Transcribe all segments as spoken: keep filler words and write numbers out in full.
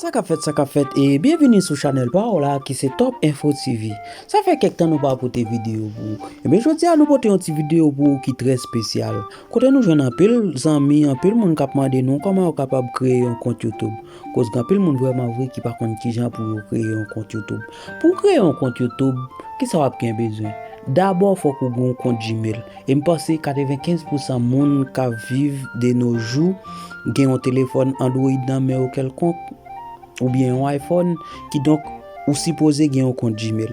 Sa k ap fèt, sa k ap fèt, e byenvini sou chanèl pa w la ki se Top Info T V. Sa fè kèk tan nou pa pote videyo pou ou. Ebyen, jodi a nou pote yon ti videyo pou ou ki trè espesyal. Kote nou jwenn anpil zanmi, anpil moun k ap mande nou kòman yo kapab kreye yon kont YouTube. Koz gen anpil moun vrèman vre ki pa konn kijan pou yo kreye yon kont YouTube. Pou w kreye yon kont YouTube, kisa w ap gen bezwen? Dabò, fòk ou gen yon kont Gmail. E m panse katrevenkenz pousan moun k ap viv de nos jours gen yon telefòn Android nan men yo kèlkonk, oubyen yon iPhone, kidonk ou sipoze gen yon kont Gmail.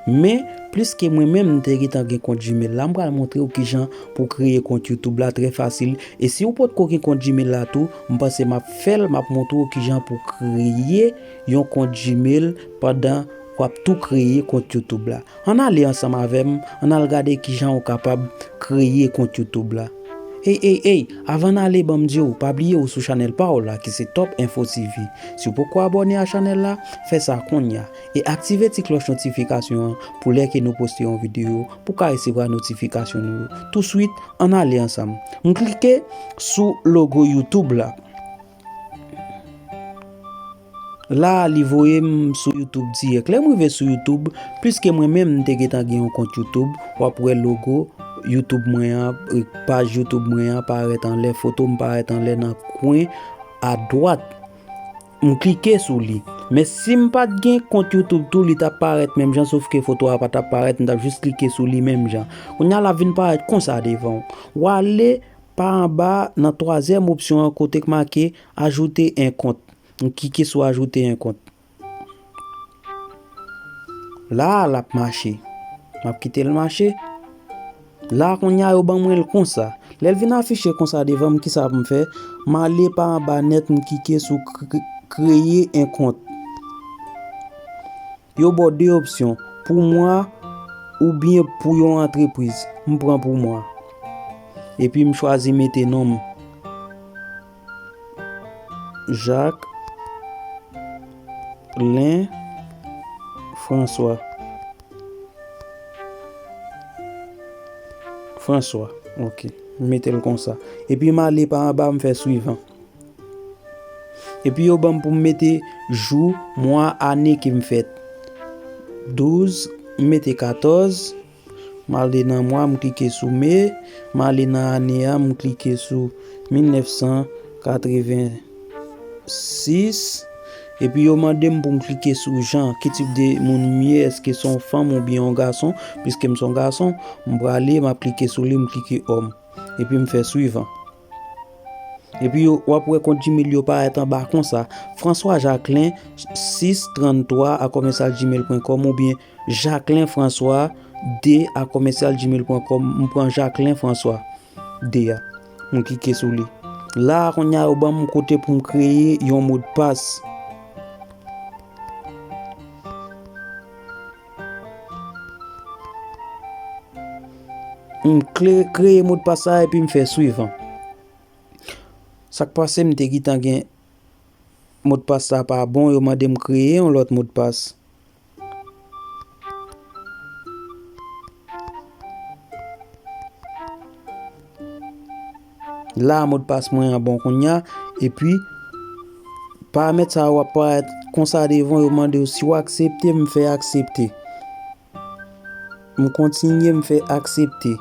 Men, pliske mwen menm m te gentan gen kont Gmail la, m pral montre w kijan pou w kreye kont YouTube la trè fasil. E si w potko gen kont Gmail la tou, m panse m ap fè l, m ap montre w kijan pou w kreye yon kont Gmail pandan w ap tou kreye kont YouTube la. Ann ale ansanm avè m, ann al gade kijan ou kapab kreye kont YouTube la. Ey, ey, ey, avan n ale, ban m di w, pa bliye ou sou chanèl pa w la ki se Top Info T V. Si w poko abòne a chanèl la, fè sa kounye a. E aktive ti klòch notifikasyon an pou lè ke nou poste yon videyo, pou w ka resevwa notifikasyon nou yo. Touswit, ann ale ansanm. M klike sou logo YouTube la. La a, li voye m sou YouTube dirèk. Lè m rive sou YouTube, pliske mwen menm m te gentan gen yon kont YouTube, w ap wè logo YouTube mwen an, e, paj YouTube mwen an parèt anlè, foto m parèt anlè nan kwen adwat. M klike sou li. Men si m pa t gen kont YouTube tou, li t ap parèt menm jan, sofke foto a pa t ap parèt, m t ap jis klike sou li menm jan. Kounye a, l ap vin parèt konsa devan w. W ale pa anba nan twazyèm opsyon an kote k make ajouter un compte. M klike sou ajouter un compte. La a, l ap mache. M ap kite l mache. La a, kounye a, yo ban mwen l konsa. Lè l vin afiche konsa devan m, kisa pou m fè? M ale pa anba nèt, m klike sou kre-, créer un compte. Yo ba w de opsyon, pou mwa oubyen pou yon antrepriz. M pran pou mwa. Epi m chwazi mete non m. Jacquelin François. François. Ok. M mete l konsa. Epi m ale pa anba, m fè swivan. Epi yo ban m pou m mete jou, mwa, ane ke m fèt. Douz, m mete katòz. M ale nan mwa, m klike sou me. M ale nan ane a, m klike sou mil nèf san katreven sis. Epi yo mande m pou m klike sou jan, ki tip de moun m ye, èske se yon fanm oubyen yon gason. Piske m se yon gason, m prale, m ap klike sou li, m klike òm. Epi m fè swivan. Epi yo, w ap wè kont Gmail yo parèt anba konsa. François Jacquelin sis trannntwa a kòmèsyal gmail pwen kòm oubyen Jacquelin François de a kòmèsyal gmail pwen kòm. M pran Jacquelin François de a. M klike sou li. La a, kounye a, yo ban m kote pou m kreye yon modpas. M kle-, kreye modpas sa epi m fè swivan. Sa k pase, m te gentan gen modpas sa pa bon, yo mande m kreye yon lòt modpas. La, modpas mwen an bon kounye a, epi paramèt sa yo ap parèt konsa devan, yo mande w si w aksepte, m fè aksepte. M kontinye, m fè aksepte.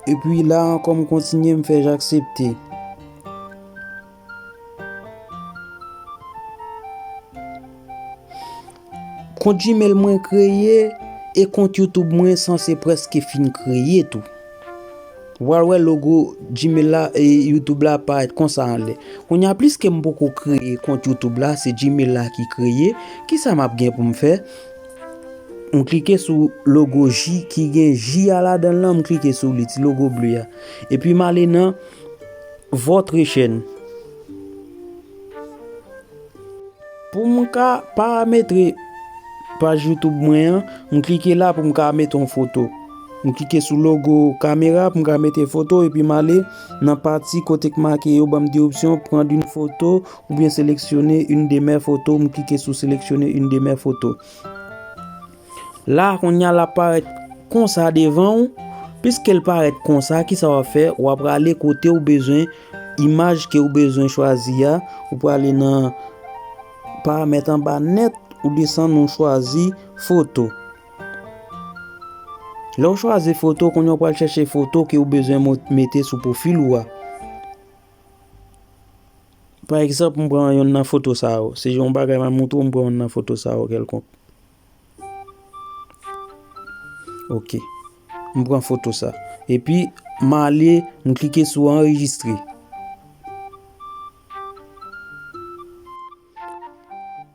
Epi la ankò, m kontinye, m fè aksepte. Kont Gmail mwen kreye e kont YouTube mwen sanse prèske fin kreye tou. W al wè logo Gmail la e YouTube la ap parèt konsa anlè. Kounye a, pliske m poko kreye kont YouTube la, se Gmail la ki kreye. Kisa m ap gen pou m fè? M klike sou logo J ki gen J a ladan l lan, m klike sou li, ti logo ble a. Epi m ale nan Votre chaîne. Pou m ka parametre paj YouTube mwen an, m klike la pou m ka mete yon foto. M klike sou logo kamera pou m ka mete foto, epi m ale nan pati kote k make yo ban m de opsyon, prendre une photo oubyen sélectionner une de mes photos. M klike sou sélectionner une de mes photos. La, kounye a, l ap parèt konsa devan w. Piske l parèt konsa, kisa w ap fè? W ap rale kote w bezwen imaj ke ou bezwen chwazi a, ou prale nan paramèt anba nèt, ou desann, ou chwazi foto. Lè w chwazi foto, kounye a w pral chèche foto ke w bezwen mo-, mete sou pwofil ou a. Pa egzanp, m pran yonn nan foto sa yo. Se yon bagay m ap montre w, m pran yonn nan foto sa yo kèlkonk. Ok. M pran foto sa. Epi, m ale, m klike sou anrejistre.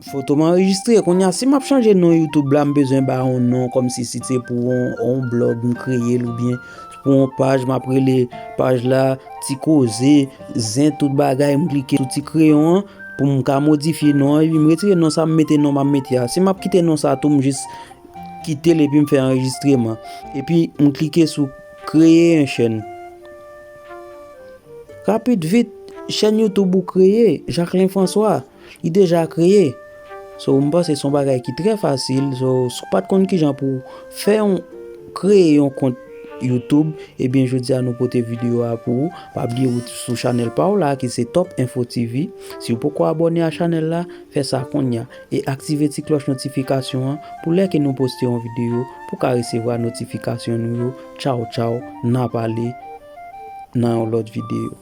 Foto m anrejistre. Kounye a, si m ap chanje non YouTube la, m bezwen ba yon non, kòmsi si se pou yon, yon blòg m kreye l, oubyen pou yon paj, m ap rele paj la Ti Koze, Zen, tout bagay, m klike sou ti kreyon an pou m ka modifye non an, epi m retire non sa, m mete non m ap mete a. Si m ap kite non sa tou, m jis kite l epi m fè anrejistreman. Epi m klike sou kreye yon chèn. Rapid vit, chèn YouTube ou kreye, Jacquelin François, li deja kreye. So, m panse se yon bagay ki trè fasil. So, si w pa t konn kijan pou w fè yon, kreye yon kont YouTube, ebyen, jodi a nou pote videyo a pou ou. Pa bliye ou sou chanèl pa w la, ki se Top Info T V. Si w poko abòne a chanèl la, fè sa kounye a. E aktive ti klòch notifikasyon an pou lè ke nou poste yon videyo, pou w ka resevwa notifikasyon nou yo. Tchaw, tchaw, n a pale nan yon lòt videyo.